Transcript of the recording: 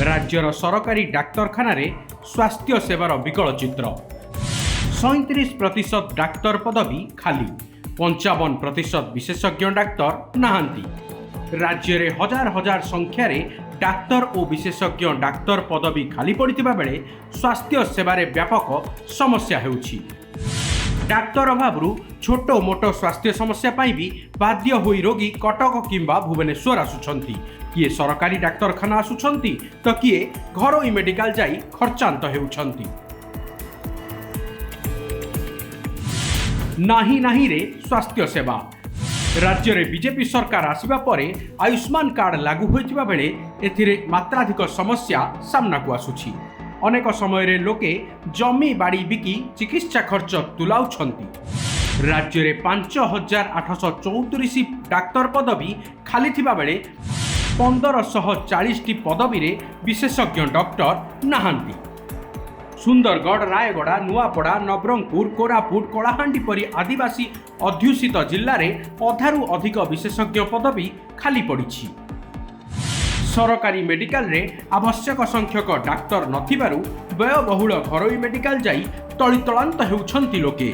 ରାଜ୍ୟର ସରକାରୀ ଡାକ୍ତରଖାନାରେ ସ୍ୱାସ୍ଥ୍ୟ ସେବାର ବିକଳ ଚିତ୍ର। 37% ଡାକ୍ତର ପଦବୀ ଖାଲି, 55% ବିଶେଷଜ୍ଞ ଡାକ୍ତର ନାହାନ୍ତି। ରାଜ୍ୟରେ ହଜାର ହଜାର ସଂଖ୍ୟାରେ ଡାକ୍ତର ଓ ବିଶେଷଜ୍ଞ ଡାକ୍ତର ପଦବୀ ଖାଲି ପଡ଼ିଥିବା ବେଳେ ସ୍ୱାସ୍ଥ୍ୟ ସେବାରେ ବ୍ୟାପକ ସମସ୍ୟା ହେଉଛି। ଡାକ୍ତର ଅଭାବରୁ ଛୋଟ ମୋଟ ସ୍ୱାସ୍ଥ୍ୟ ସମସ୍ୟା ପାଇଁ ବି ବାଧ୍ୟ ହୋଇ ରୋଗୀ କଟକ କିମ୍ବା ଭୁବନେଶ୍ୱର ଆସୁଛନ୍ତି। କିଏ ସରକାରୀ ଡାକ୍ତରଖାନା ଆସୁଛନ୍ତି ତ କିଏ ଘରୋଇ ମେଡିକାଲ ଯାଇ ଖର୍ଚ୍ଚାନ୍ତ ହେଉଛନ୍ତି। ନାହିଁ ନାହିଁରେ ସ୍ୱାସ୍ଥ୍ୟ ସେବା। ରାଜ୍ୟରେ ବିଜେପି ସରକାର ଆସିବା ପରେ ଆୟୁଷ୍ମାନ କାର୍ଡ ଲାଗୁ ହୋଇଥିବା ବେଳେ ଏଥିରେ ମାତ୍ରାଧିକ ସମସ୍ୟା ସାମ୍ନାକୁ ଆସୁଛି। ଅନେକ ସମୟରେ ଲୋକେ ଜମି ବାଡ଼ି ବିକି ଚିକିତ୍ସା ଖର୍ଚ୍ଚ ତୁଲାଉଛନ୍ତି। ରାଜ୍ୟରେ 5834 ଡାକ୍ତର ପଦବୀ ଖାଲି ଥିବାବେଳେ 1540ଟି ପଦବୀରେ ବିଶେଷଜ୍ଞ ଡକ୍ଟର ନାହାନ୍ତି। ସୁନ୍ଦରଗଡ଼, ରାୟଗଡ଼ା, ନୂଆପଡ଼ା, ନବରଙ୍ଗପୁର, କୋରାପୁଟ, କଳାହାଣ୍ଡି ପରି ଆଦିବାସୀ ଅଧ୍ୟୁଷିତ ଜିଲ୍ଲାରେ ଅଧାରୁ ଅଧିକ ବିଶେଷଜ୍ଞ ପଦବୀ ଖାଲି ପଡ଼ିଛି। ସରକାରୀ ମେଡିକାଲରେ ଆବଶ୍ୟକ ସଂଖ୍ୟକ ଡାକ୍ତର ନଥିବାରୁ ବ୍ୟୟବହୁଳ ଘରୋଇ ମେଡିକାଲ ଯାଇ ତଳିତଳାନ୍ତ ହେଉଛନ୍ତି ଲୋକେ।